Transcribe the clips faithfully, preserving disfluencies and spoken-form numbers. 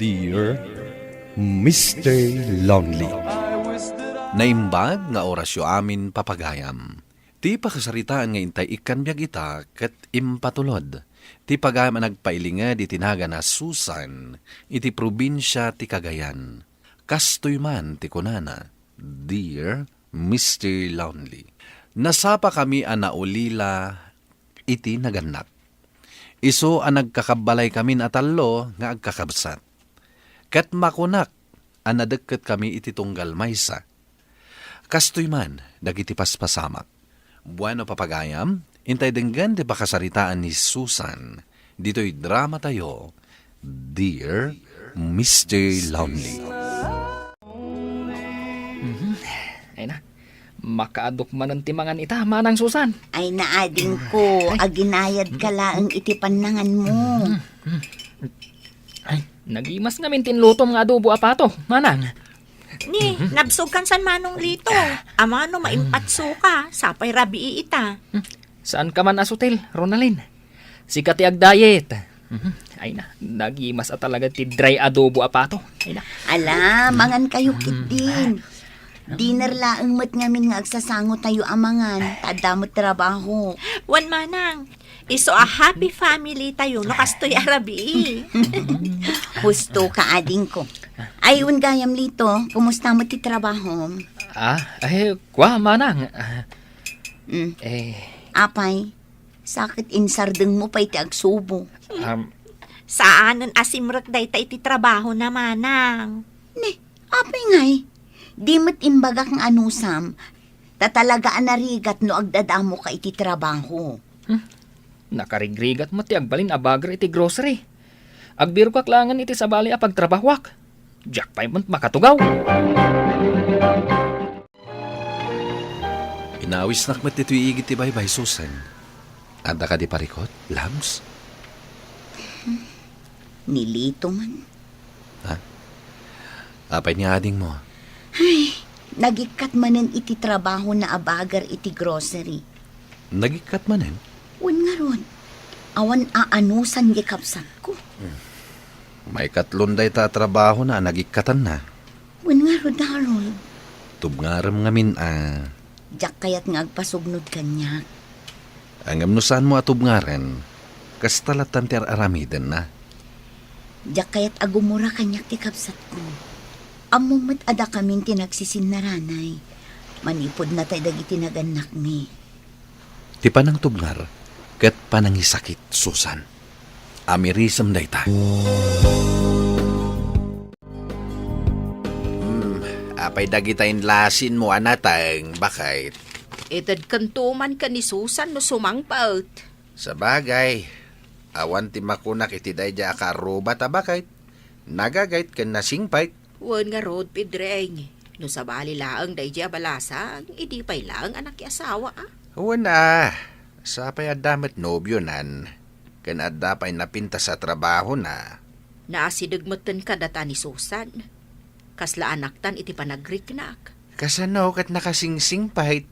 Dear Mister Lonely. Naimbag nga orasyo amin, papagayam. Ti pakasaritaan nga intay ikkan biag ita ket impatulod ti pagayam a nagpailinged iti nagan a Susan iti probinsia ti Cagayan. Kastoy man ti kunana, "Dear Mister Lonely, nasapakami a naulila iti nagannak. Isu a nagkakabbalaykamin a tallo nga agkakabsat. Ket makunak a nadekketkami iti tunggal maysa. Kastoy man dagiti paspasamak." Bueno, papagayam, intay denggen ti pakasaritaan ni Susan ditoy drama tayo, Dear Mister Lonely. Mhm. Ay na, makaadok manen ti mangan ita, Manang Susan. Ay na, adingko, aginayad ka laeng iti pannanganmo. Mhm. Ay, nagimas ngamin ti inlutom nga adobo a pato, Manang. Ni, nabsog kan san Manong Lito. Amano maimpatso ka, sapay rabii ita. Hmm. Saan ka man a sutil, Ronalyn? Sika ti agdayet. Mhm. Ay na, nagimas a talaga ti dry adobo a pato. Ay na. Ala, mangan kayo, mm, kitdin. Dinner laeng met ngamin nga agsasango tayo a mangan, ta adda met trabaho. Wen, Manang, isu a happy family tayo, no kastoy a rabii. Husto ka, adingko. Ay, wen gayam, Lito, kumusta met ti trabahom? Ah, ay, kua, Manang. Ah, mm. Eh. Apay, saket insardengmo pay ti agsubo. Um, saanen a simrek dayta iti trabahona, Manang. Ne, apay ngay? Di met imbagak nga anusam, ta talaga a narigat no agdadamoka iti trabaho. Hmm. Nakarigrigat met ti agbalin a bagger iti grocery. Agbirokak laengen iti sabali a pagtrabahoak. Diak pay met makatugaw. Inawisnak met ditoy igid ti baybay, Susan. Adda kadi parikut, Labs? Ni Lito man. Ha? Apay ni adingmo? Ay, nagikkat manen iti trabahona a bagger iti grocery. Nagikkat manen? Wen ngarud, awan aanusan ti kabsatko. Hmm. Maikatlon dayta a trabahona a nagikkatanna. Wen ngarud, Harold. Tubngarem ngamin a. Diak kayat nga agpasugnod kaniak. Ngem no saanmo a tubngaren, kasta lattan ti ar-aramidenna. Diak kayat a gumura kaniak ti kabsatko. Ammom met a dakamin ti nagsisinnaranay. Manipud natay dagiti nagannakmi. Ti panangtubngar ket panangisakit, Susan. Amirisem dayta. Hmm, apay dagita inlasinmo a nateng, baket? Itedkanto man ken ni Susan no sumangpet. Sabagay, awan ti makunak iti daydiay a karubat a baket, nagagayt ken nasingpet. Wen ngarud, Pedreng, no sabali laeng daydiay a balasang, idi pay laeng a nakiasawa, a? Wen a, sapay adda met nobionan, ken adda pay napintas a trabahona. Naasideg metten kadata ni Susan. Kasla anaktan iti panagriknak. Kasano ket nakasingsingpet?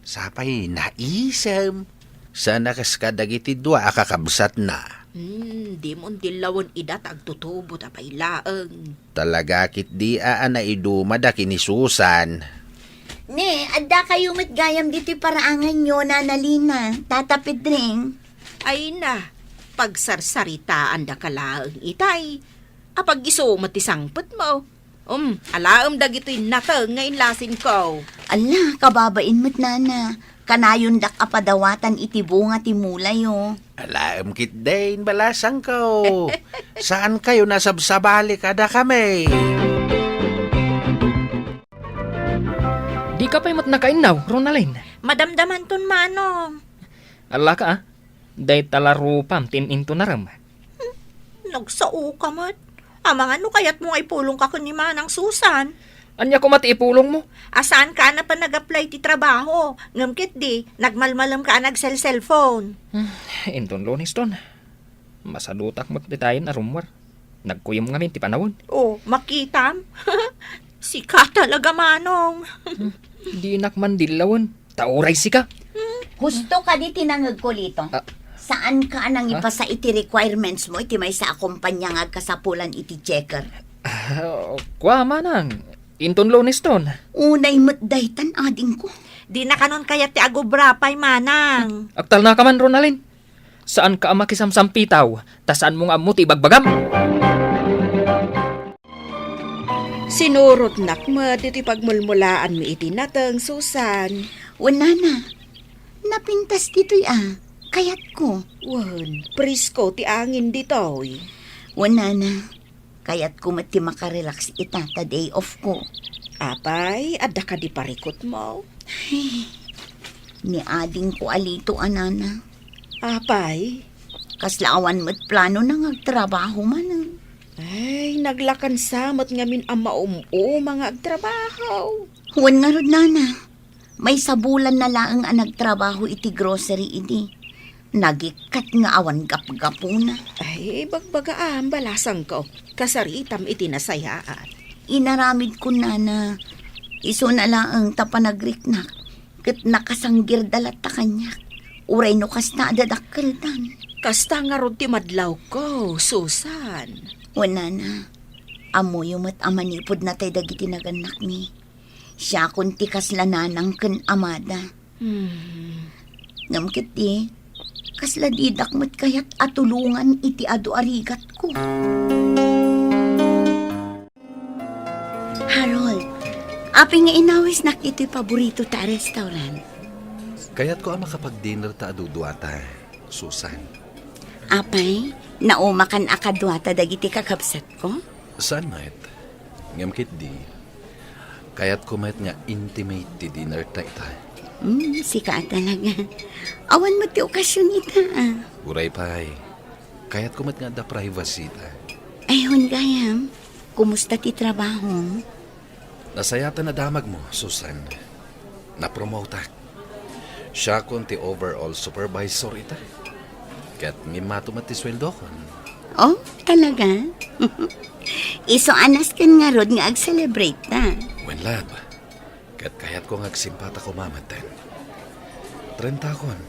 Sapay naisem. Saan a kas kadagiti dua a kakabsatna. Hmm, dimon dillawen ida ta agtutubot a pay laeng. Talaga ketdi a naidumada ken ni Susan. Ne, adda kayo met gayam ditoy paraanganyo, Nana Lina, Tata Pedring. Ay na, pagsarsaritaandaka laeng itay. Apag isu met ti sangpetmo. Um, alaem dagitoy nateng nga inlasinko. Ala, kababain met, Nana. Kanayondak a padawatan iti bunga ti mulayo. Alaem ketdin, balasangko. Saankayo nasabsabali kadakami? Dika pay met nakainnaw, Ronalyn? Madamdamanton, Manong. Alaka, a. Dayta la rupam ti in-intonarem. Hmm, nagsaoka met. Amangan no kayatmo nga ipulongka ken ni Manang Susan. Ania koma ti ipulongmo? A saanka a napan nag-apply ti trabaho, ngem ketdi, nagmalmalemka a nagselselpon. Hmm, inton Lunes ton. Masadutak met ditayen a rummuar. Nagkuyom ngamin ti panawen. Oh, makitam? Sika talaga, Manong. Hmm, dinak man dillawen. Ta uray sika. Husto kadi ti nangegko, Lito. Ah. Saanka a nangipasa iti requirements mo iti maysa a kompania nga agkasapulan iti checker? Ah, kua, manang. Inton Lunes ton. Unay met daytan, adingko. Di na kanon kayat ti agubra pay, manang. Agtalnaka man, Ronalyn. Saanka a makisamsampitaw, ta saanmo nga ammo ti ibagbagam. Sinurotnak met iti pagmulmulaanmi iti nateng, Susan. Wen, nana, napintas ditoy a. Kayatko. Wen, presko ti angin ditoy. Wen, nana, kayatko met ti makarelax ita ta day off ko. Apay, adda kadi parikutmo? Ay, ni adingko a Lito a, nana. Apay? Kasla awan met planona nga agtrabaho manen. Ay, naglakansa met ngamin a maum-uma nga agtrabaho. Wen ngarud, nana. Maysa bulan na laeng a nagtrabaho iti grocery idi. Nagikkat nga awan gapgapuna. Ay, bagbagaam, balasangko. Kasaritam iti nasayaat. Inaramidkon, nana. Isuna laeng ta panagriknak ket nakasanggirda latta kaniak. Uray no kasta a dadakkeldan. Kasta ngarud ti madlawko, Susan. Wen, nana. Ammoyo met a manipud natay dagiti nagannakmi. Siakon ti kasla nanang ken amada. Hmm. Ngem ketdi, kasla didak met kayat a tulongan iti adu a rigatko. Harold, apay nga inawisnak itoy paboritota a restaurant? Kayatko a makapag-dinner ta a duduata, Susan. Apay, naumakan a kaduata dagiti kakabsatko? Saan met. Ngem ketdi, kayatko met nga intimate ti dinner ta ita. Hmm, sika a talaga. Awan met ti okasion ita, ah. Uray pay. Kayatko met nga adda privacy ta. Ay, wen gayam. Kumusta ti trabaho? Nasayaat a nadamagmo, Susan. Napromotak. Siakon ti overall supervisor ita. Ket mimmato met ti sueldokon. Oh, talaga? Isu a nasken ngarud nga ag-celebrate ta. Wen, love. Ket kayatko nga agsimpata koma metten. Trentakon.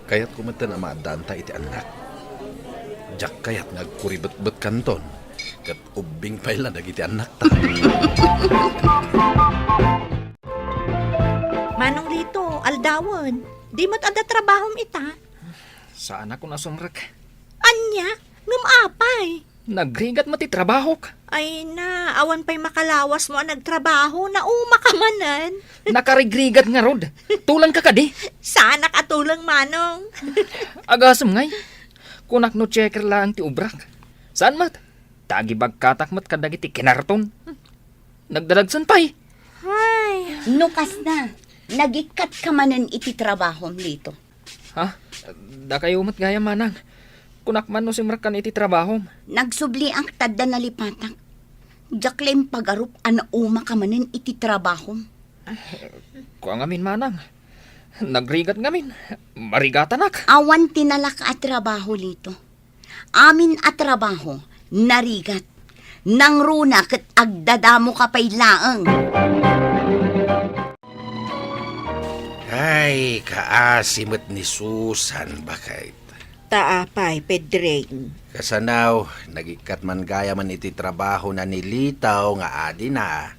Kayatko metten a maaddaanta iti annak. Diak kayat nga agkuribetbetkanton ket ubbing pay la dagiti annakta. Manong Lito, aldawen. Di met adda trabahom ita? Saanak a sumrek. Ania? Ngem apay? Nagrigat met ti trabahok. Ay na, awan pay makalawasmo a nagtrabaho, nauma ka manen. Nakarigrigat ngarud. Tulangka kadi? Saanak a tuleng, Manong. Agasem ngay. Kunak no checker laeng ti ubrak. Saan met? Ta agibagkatak met kadagiti kinarton. Nagdadagsen pay. Ay. No kasna, nagikkat ka manen iti trabahom, Lito. Ha? Dakayo met gayam, manang. Kunak man no simrekkan iti trabahom. Nagsubliak ta adda nalipatak. Diak la impagarup a nauma ka manen iti trabahom. Kua ngamin, manang. Nagrigat ngamin. Marigatanak. Awan tinalak a trabaho, Lito. Amin a trabaho, narigat. Nangruna ket agdadamo ka pay laeng. Ay, kaasi met ni Susan, baket. Ta apay, Pedring? Kasano, nagikkat man gayamen iti trabahona ni Lito nga adina.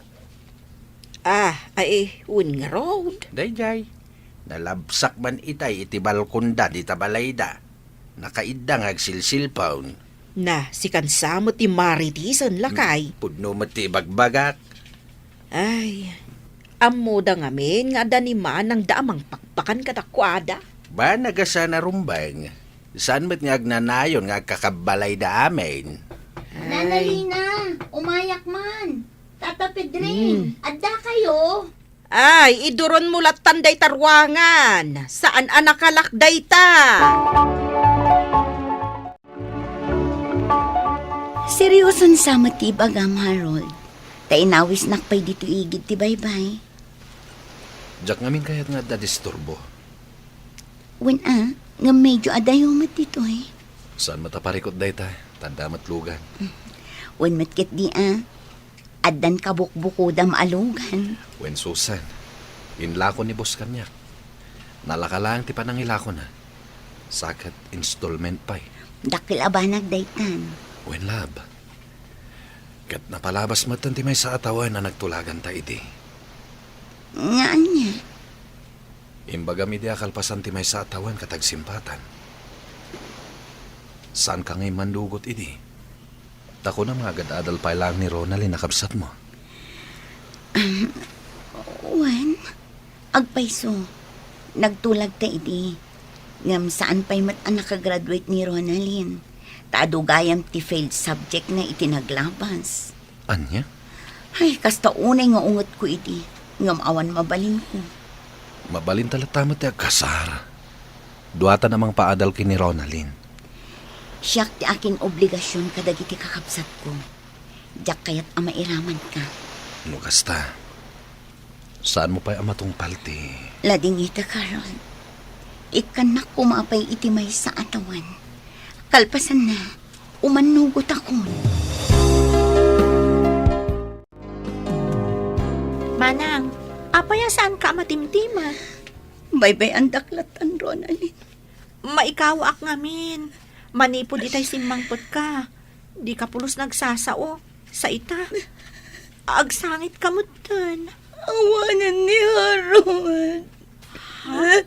Ah, ay, wen ngarud. Daydiay, nalabsak man itay iti balkonda dita balayda. Nakaidda nga agsilsilpon. Na, sikan sa met ti maritisen, lakay. Hmm, pudno met ti ibagbagak. Ay, ammoda ngamin nga adda ni manangda a mangpakpakan kadakuada. Ba, nagasana rumbeng. Saan met nga agnanayon nga agkakabbalayda amin? Ay. Nana Lina, umayak man. Tata Pedring, hmm, adda kayo? Ay, iduronmo lattan dayta ruangan. Saan a nakalak dayta? Serioson sa met ti ibagam, Harold. Ta inawisnak pay ditoy igid ti baybay. Diak ngamin kayat nga adda disturbo. Wen a, ngem medyo adayo met ditoy. Saan met a parikut dayta, ta adda met lugan. Wen met ketdi a, addan kabukbukodam a lugan. Wen, Susan, inlako ni boss kaniak. Nalaka laeng ti panangilakona. Sa ket installment pay. Dakkel a banag daytan. Wen, love. Ket napalabas metten ti maysa a tawen a nagtulaganta idi. Nga ania? Imbagam idi a kalpasan ti maysa a tawen ket agsimpatan. Saanka ngay mannugot idi? Ta kunam nga agad-adal pay laeng ni Ronaldin a kabsatmo. Wen, agpayso, nagtulagta idi. Ngem saan pay met a nakagraduate ni Ronaldin. Ta adu gayam ti failed subject na iti naglabas. Ania? Ay, kasta unay nga ungetko idi. Ngem awan mabalinko. Mabalinta latta met ti agkasar. Duatan a mangpaadal ken ni Ronaldin. Siak ti akin obligasion kadagiti kakabsatko. Diak kayat a mairamanka. No kasta, saanmo pay a matungpal ti... Ladingita, Carol. Ikkannak koma pay iti maysa a tawen. Kalpasanna, umannugotakon. Manang, apay a saanka a matimtimek? Baybay-andak lattan, Ronaldin. Maikawaak ngamin. Manipud itay simmangpetka, dika pulos nagsasao. Sa ita, agsangitka metten. Awanen ni Harold. Ha?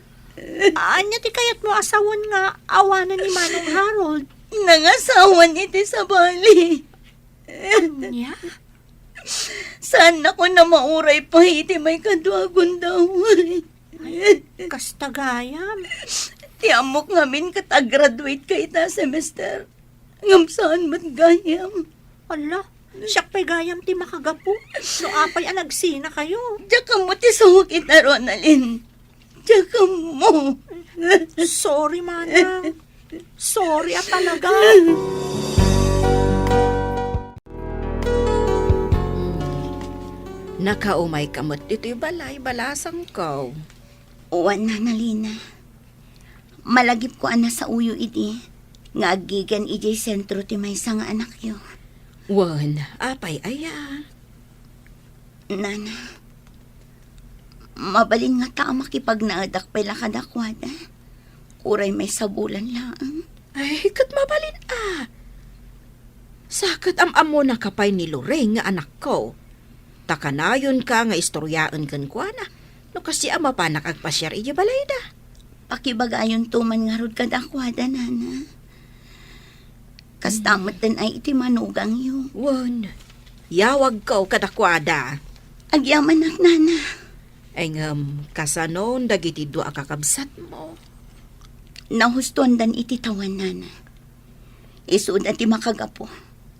Ania ti kayatmo a sawen nga awanen ni Manong Harold? Nangasawan iti sabali. Ania? Saannakon a mauray pay iti maikadua a gundaway. Kasta gayam. Ti ammok ngamin ket aggraduate ka ita a semester. Ngem saan met gayam. Ala, siak pay gayam ti makagapu. No apay a nagsinakayo. Diak ammo ti suok ita, Ronaldin. Diak ammo. Sorry, Manang. Sorry a talaga. Hmm. Nakaumayka met ditoy balay, balasangko. Wen, Nana Lina. Malagipko a nasaoyo idi nga aggigen idiay sentro ti maysa nga anakyo. Wen, apay aya? Nana, mabalin ngata a makipagnaedak pay la kadakuada. Uray maysa bulan laeng. Ay, ket mabalin a. Sa ket am-ammonaka pay ni Lorraine nga anakko. Ta kanayonka nga istoryaen kenkuana no kastoy a mapanak agpasiar idiay balayda. Pakibagayonto man ngarud kadakuada, Nana. Kasta metten ay iti manugangyo. Wen, yawagko kadakuada. Agyamanak, Nana. Ay ngem, kasanon dagiti dua a kakabsatmo? Nahustoandan iti tawen, Nana. Isuda ti makagapu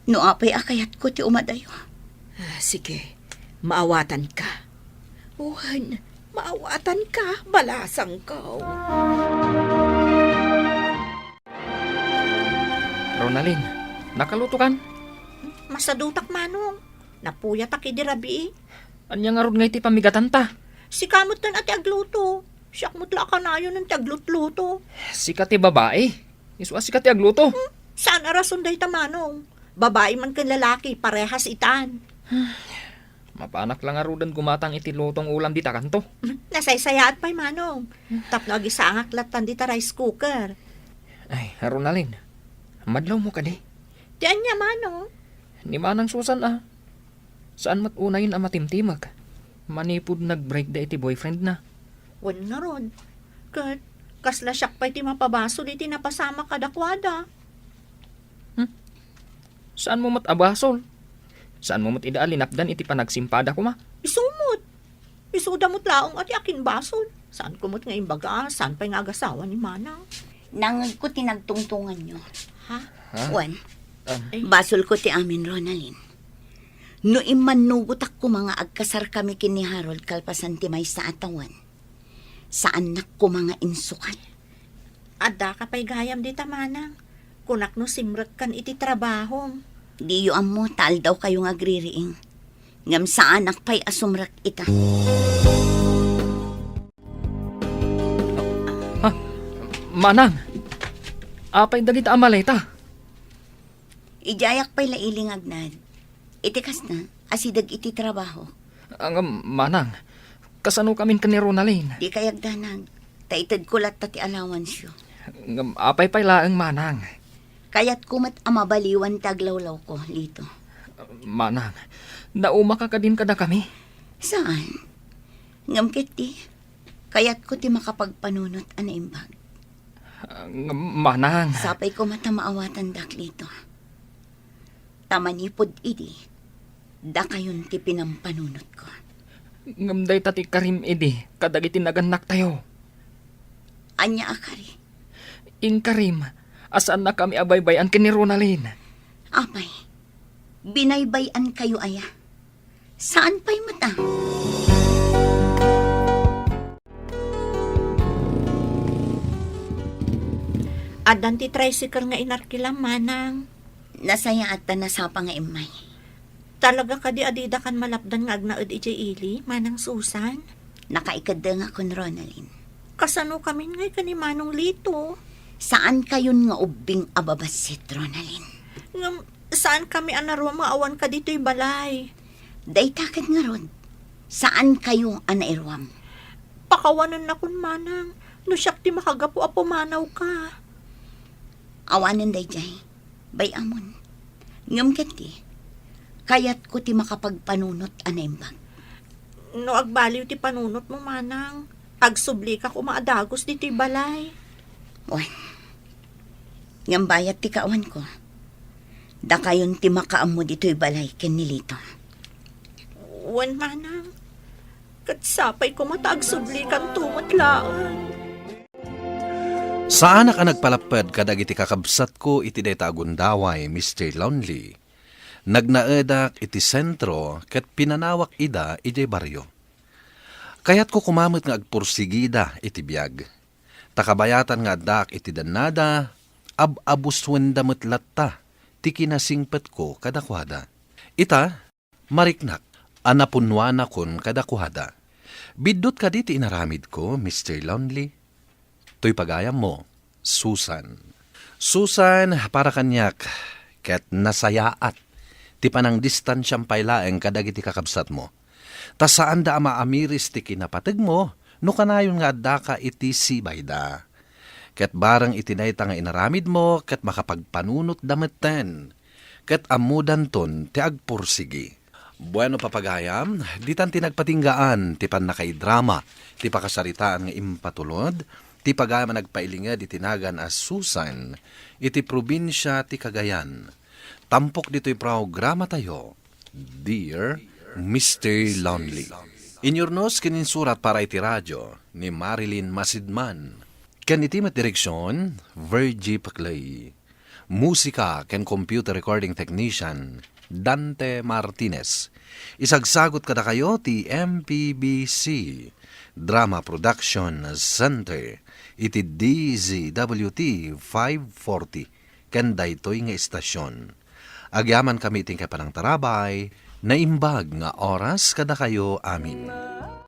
no apay a kayatko ti umadayo. Ah, sige, maawatanka. Wen, maawatanka, balasangko. Ronaldin, nakalutokan? Masadutak, Manong. Napuyatak idi rabii. Ania ngarud ngay ti pamigatanta? Sika metten a ti agluto. Siak met la a kanayon ti aglutluto. Sika ti babai. Isu a sika ti agluto. Hmm? Saan a rason dayta, Manong? Babai man ken lalaki, parehas itan. Mapanak la ngaruden gumatang iti lutong ulam dita kanto. Nasaysayaat pay, Manong. Tapno agisangak lattan dita rice cooker. Ay, Ronaldin, madlawmo kadi? Ti ania, Manong? Ni Manang Susan a. Saan met unayen a matimtimek manipud nag-break da iti boyfriend na. Wen ngarud, ket kasla siak pay ti mapabasol iti napasamak kadakuada. Hmm? Saanmo met a basol? Saanmo met ida a linapdan iti panagsimpada koma? Isu met. Isuda met laeng a ti akin basol. Saanko met nga imbaga, saan pay nga agasawa ni Manang? Nangngegko ti nagtungtunganyo. Ha? Ha? Wen, Am. Ay. Basolko ti amin, Ronaldin. No immannugotak koma nga agkasarkami ken ni Harold kalpasan ti maysa a tawen, saannak koma nga insukat. Addaka pay gayam dita, Manang. Kunak no simrekkan iti trabahom. Diyo ammo ta aldawkayo nga agririing. Ngem saanak pay a sumrek ita. Ha? Manang, apay dagita a maleta? Idiayak pay la ili nga agnad. Iti kasta, asideg iti trabaho. Ngem, Manang, kasanokamin ken ni Ronaldin? Dikay agdanag, ta itedko latta ti allowance-yo. Ngem apay pay laeng, manang? Kayatko met a mabaliwan ti aglawlawko, Lito. Manang, naumaka kadin kadakami? Saan? Ngem ketdi, kayatko ti makapagpanunot a naimbag. Ngem, manang. Sapay koma ta maawatandak, Lito. Ta manipud idi, dakayon ti pinampanunotko. Ngem dayta ti karim idi kadagiti nagannaktayo. Ania a kari? Inkarim a saannakami a baybay-an ken ni Ronalyn. Apay, binaybay-ankayo aya? Saan pay met a? Addan ti tricycle nga inarkilam, manang. Nasayaat ta nasapa nga immay. Talaga kadi a didakan malapdan nga agnaed idiay ili, Manang Susan? Nakaikeddengakon, Ronalyn. Kasano kamin ngay ken ni Manong Lito? Saankayon nga ubbing a babassit, Ronalyn. Ngem, saankami a naruam nga awanka ditoy balay. Dayta ket ngarud, saankayo a nairuam. Pakawanennakon, manang, no siak ti makagapu a pumanawka. Awanen daydiay, bay-amon. Ngem ketdi, kayatko ti makapagpanunot a naimbag. No agbaliw ti panunotmo, manang, agsublikak koma a dagus ditoy balay. Wen. Ngem bayat ti kaawanko, dakayon ti makaammo ditoy balay ken ni Lito. Wen, manang, ket sapay koma ta agsublikanto met laeng. Saanak a nagpalapped kadagiti kakabsatko iti dayta a gundaway, Mister Lonely. Nagnaedak iti sentro ket pinanawak ida idiay barrio. Kayatko koma met nga agpursigida iti biag. Ta kabayatan nga addaak iti dannada, ab-abuswenda met latta ti kinasingpetko kadakuada. Ita, mariknak a napunnuanakon kadakuada. Biddut kadi ti inaramidko, Mister Lonely? Toy pagayammo, Susan. Susan, para kaniak, ket nasayaat ti panangdistansiam pay laeng kadagiti kakabsatmo. Ta saanda a maamiris ti kinapategmo no kanayon nga addaka iti sibayda. Ket bareng iti dayta nga inaramidmo, ket makapagpanunotda metten, ket ammodanton ti agpursigi. Bueno, papagayam, ditan ti nagpatinggaan ti pannakaidrama, ti pakasaritaan nga impatulod, ti pagayam a nagpailinged iti nagan a Susan, iti probinsia ti Cagayan. Tampok ditoy programatayo, Dear Mister Lonely. Inyurnos ken insurat para iti radio ni Marilyn Masidman. Ken iti met direksion, Virgie Paclay. Musika ken computer recording technician, Dante Martinez. Isagsagut kadakayo ti M P B C Drama Production Center iti D Z W T five forty ken daytoy nga istasion. Agyamankami iti panangtarabay, naimbag nga oras kadakayo amin.